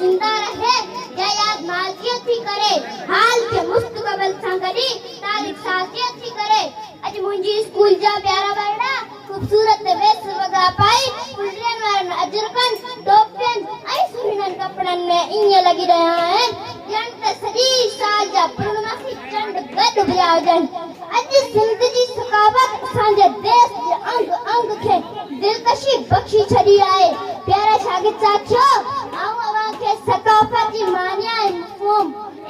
زنده رهي جائيداد ماضيء ٿي ڪري، حال کي مستقبل سان گڏي تاريخ سازيء ٿي ڪري. اڄ منهنجي اسڪول جا پيارا ٻارڙا خوبصورت ويس وڳا پائي ڦلڙين وارن اجرڪن، ٽوپين ۽ سهڻن ڪپڙن ۾ ائين لڳي رهيا آهن ڄڻ ته سڄي سال جا پورڻماسي چنڊ گڏ اڀريا هجن. اڄ سنڌ جي ثقافت اسان جي ديس جي انگ انگ کي دلڪشي بخشي ڇڏي آهي. پيارا شاگرد ساٿيو! آئون اوهان کي ثقافت جي معنيٰ ۽ مفهوم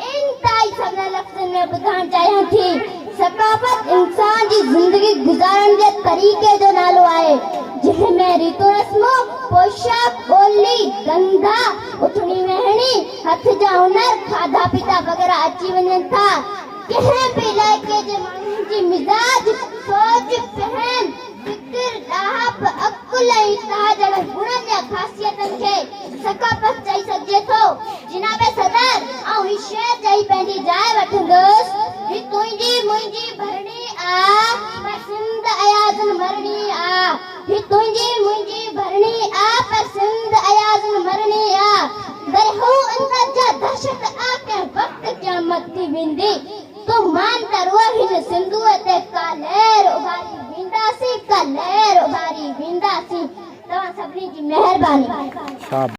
انتهائي سولن لفظن ۾ ٻڌائڻ چاهيان ٿي. ثقافت انسان جي زندگي گذارڻ جي طريقي جو نالو آهي، جنهن ۾ ريتون رسمون، پوشاڪ، ٻولي، ڌنڌا، اٿڻي ويهڻي، هٿ جا هنر، کاڌا پيتا وغيره اچي وڃن ٿا. ڪنهن به علائقي جي ماڻهن جي مزاج، سوچ، فهم، فڪر، ڏاهپ، عقل ۽ اتحاد جهڙن گڻن يا خاصيتن کي ثقافت چئي سگهجي ٿو. جناب صدر، آئون هي شعر چئي پنهنجي جاء وٺندس، هي تنهنجي منهنجي ڀرڻي آ، پر سنڌ ايازن مرڻي آ. هي تنهنجي منهنجي ڀرڻي آ، پر سنڌ ايازن مرڻي آ. درياهه اندر جا دهشت آ، ڪنهن وقت قيامت ٿي ويندي. تون مان ته روح هن سنڌوء تي ڪا لهر اڀاري وينداسين، ڪا لهر اڀاري وينداسين. توهان سڀني جي مهرباني. شابس.